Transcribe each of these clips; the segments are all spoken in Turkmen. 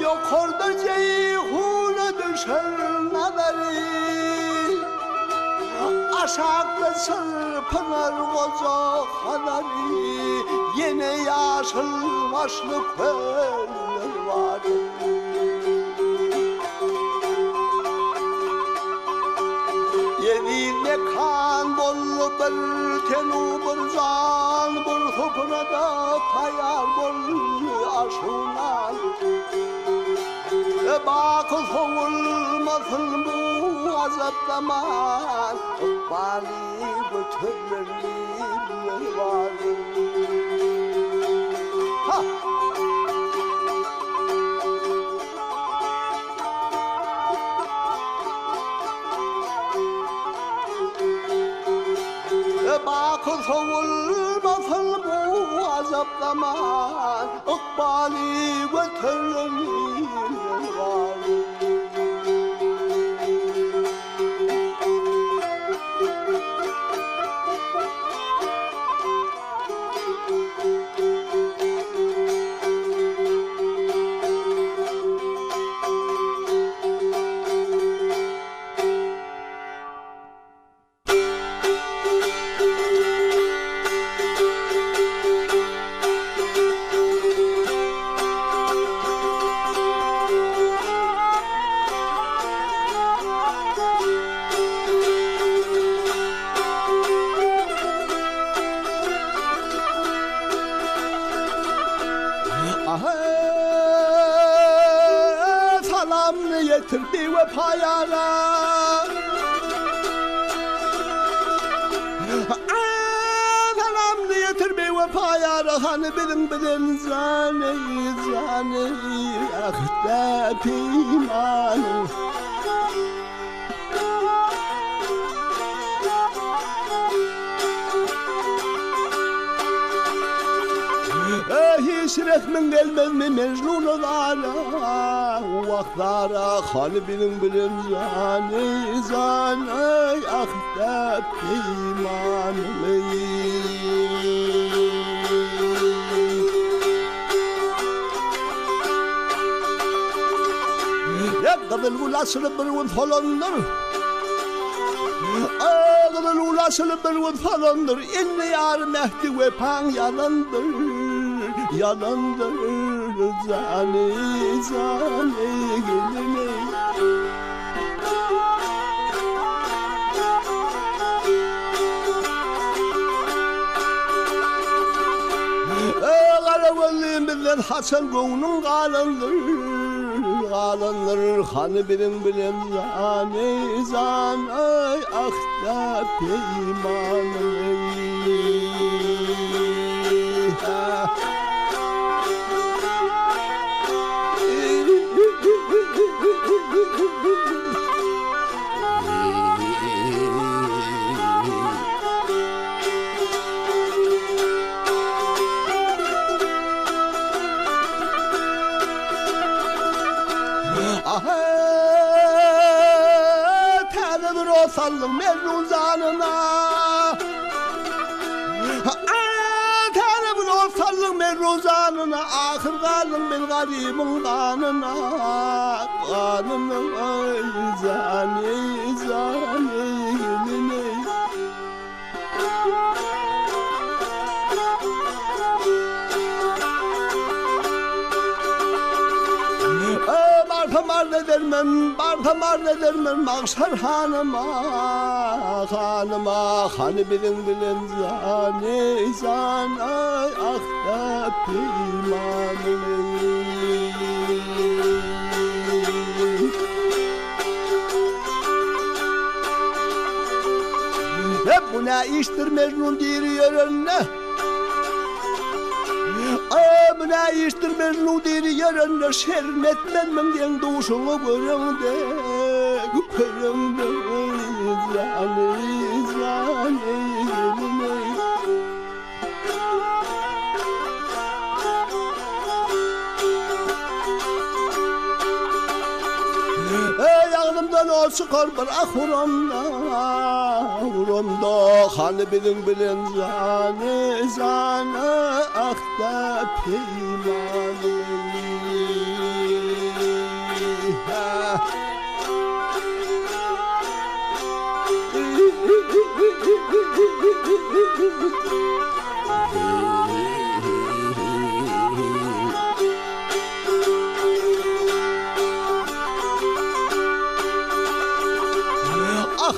Ýokarda Jeýhuna düşer nazary, Aşakda çyrpynar goja Hazary, Ýene ýaşyl başly köller bar. Eziz mekan boldy bir ten-u bir jan, Bir suprada taýýar boldy aş-u nan. Baky sowulmasyn bu ajap zaman, Ykbaly göterilen iller bar. Ha! Baky sowulmasyn bu ajap zaman, Ykbaly göterilen iller bar. Salamny ýetir biwepa ýara. Salamny ýetir biwepa ýara, Hany biziň bilen jany, jany, ähde peýmanyň. Hiç rehmiň gelmezmi Mejnuna zara, Wah zara, hany biziň bilen jany, jany, ahda peýmanymy. Gyzyl gül açylyp bir gün solandyr. Gyzyl gül açylyp bir gün solandyr. Indi ýar mähdi wepaň ýalandyr. Ýalandyr jany jany gelini. Gara gözlim bizden haçan göwnüň galandyr. Galandyr hany biziň bilen jany jan aý ahda peýmanyň eý. Täze bir ot saldyň Mejnun janyna. Täze bir ot saldyň Mejnun janyna, Ahyr galdyň bir garybyn ganyna. Ganyna aý jany jany gelini. Barsam arz edermen, barsam arz edermen magşar hanyma, hanyma, hany biziň bilen jany jan aý ahda peýmanyny. Hep bu ne işdir Mejnun diri ýörende? Ey bu ne işdir Mejnun diri ýörende? Şerin etmezmiň deň duşuňy göreňde, göreňde, jany, jany, gelini. Eý, agzymdan ot çykar bir ah uramda, uramda, Hany biziň bilen jany, jany, ahda peýmany. Ah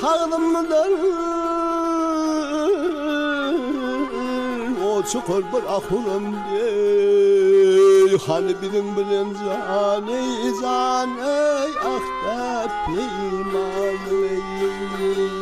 agzymdan o çykar bir ahuram deý Hany biziň bilen jan eý jan eý ahda peýman eý.